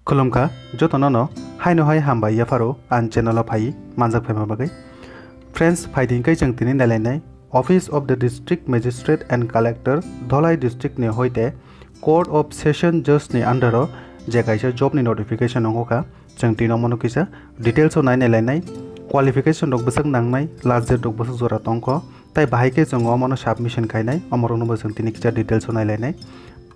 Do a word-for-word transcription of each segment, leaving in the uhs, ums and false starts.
Khulumkha jotono no, haino hai hambai yapharo ang channel o phai manjak phaima bagwi. Friends, phaidi hwnkhe chwng tini nailainai Office of the District Magistrate and Collector, Dholai District ni hoite Court of Session Judge ni under o je kaisa job ni notification ongkha, chwng tini omono kisa details o nai nailainai. Qualification rok bwswk nangnai, last date rok bwswk jora tongkho, tai bahai khe chwng omono submission khainai, omorokno bo chwng tini kisa details o nailainai.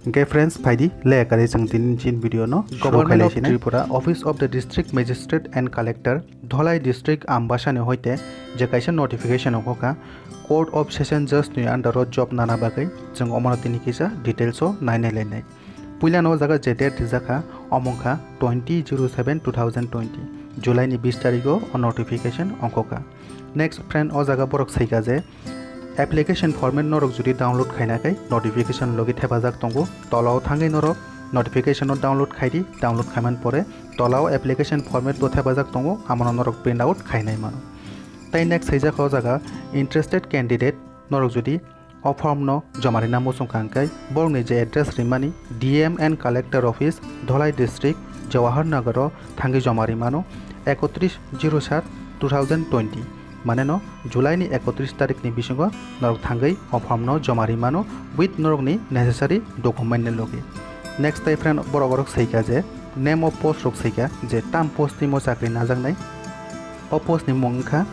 Hwnkhe friends, phaidi le kwrwi chwng tini chin video no shuru Government of khailaisinai. Tripura, Office of the District Magistrate and Collector, Dholai District Ambasa ni hoite je kaisa notification ongkha Court of Session Judge ni under o job nana bagwi, chwng omono tini kisa details o nai nailainai. Puilano o jaga je date rijak kha, omo wngkha twenty zero seven two thousand twenty, July ni bis tarikh o o notification ongkha. Next friend, o jaga borok saikha je application format norok jodi download khaina khai notification logi thepajak tongo, tola o thangwi norok notification no download khaidi, download khaiman pore tola o application format bo thepajak tongo, amono norok print out khainai mano. Tai next saijak o jaga interested candidate norok jodi o form no joma rina muchung kha hwnkhe borokni je address rimani D M and Collector Office, Dholai District, Jawahar Nagar o thangwi joma rimano, ekotris zero sat two thousand twenty, mane no July ni ekotris tarikh ni bisingo norok thangwi o form no joma rimano with norokni necessary document ni logi. Next tai friend, borok orok saikha je name of post rok saikha je tam post ni mo chakri najaknai. O post ni mung wngkha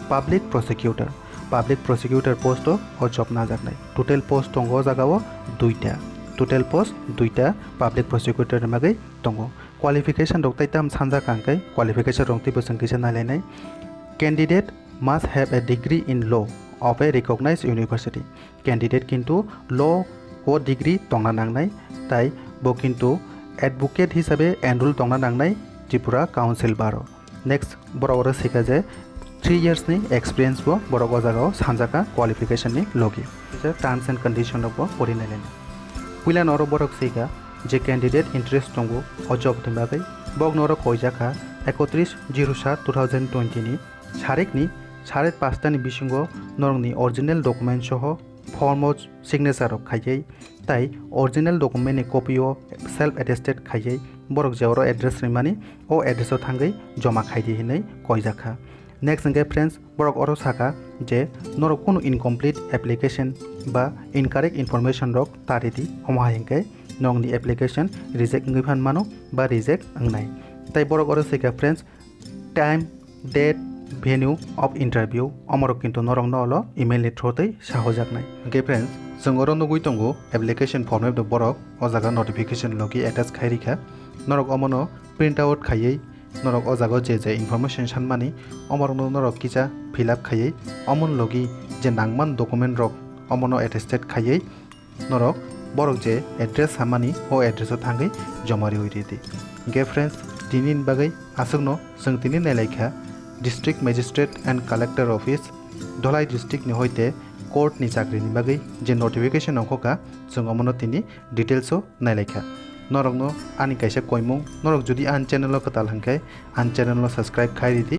Public Prosecutor. Public Prosecutor post o o job najaknai. Total post tongo o jaga o duita. Total post duita Public Prosecutor ni bagwi tongo. Qualification rok tai tam sanjak ang khe qualification rok twibo chwng kisa nailainai. Candidate must have a degree in law of a recognized university. Candidate kintu law o degree tongna nangnai, tai bo kintu advocate hisabe enroll tongna nangnai Tripura Council bar o. Next, borok oro saikha je three years ni experience bo borok o jaga o sanjak kha qualification ni logi. Kisa terms and condition rok bo pori nai lainai. Puila no oro borok saikha je candidate interest tongo o job ni bagwi, bok no oro koijak kha ekotris zero sat two thousand twenty ni sarik ni sare pasta ni bisingo norok ni original document soho form o signature rok khaiwi tai original document ni copy o self attested khaiwi borok je oro address rimani o address o thangwi joma khaidi hinwi koijak kha. Next hwnkhe friends, borok oro sakha je norok kunu incomplete application ba incorrect information rok ta ridi, omo hai hwnkhe norokni application reject wngwi phan mano ba reject wngnai. Tai borok oro saikha friends, time, date, venue of interview, omorok kintu norokno olo email ni through tei sahojaknai. Hwnkhe friends, chwng oro nugwi tongo application format bo borok o jaga notification logi attach khai rikha. Norok omono print out khaiwi norok o jaga o je je information sanmani, omorokno norok kisa fill up khaiwi, omoni logi je nangman document rok omono attested khaiwi, norok borok je address samani o address o thangwi joma riwi ridi. Hwnkhe friends, tini ni bagwi aswkno chwng tini nailaikha District Magistrate and Collector Office, Dholai District ni hoite court ni chakri ni bagwi je notification ongkha, chwng omono tini details o nailaikha. Norokno ani kaisa koimung, norok jodi ani channel o kwtal hwnkhe ani channel no subscribe khai ridi,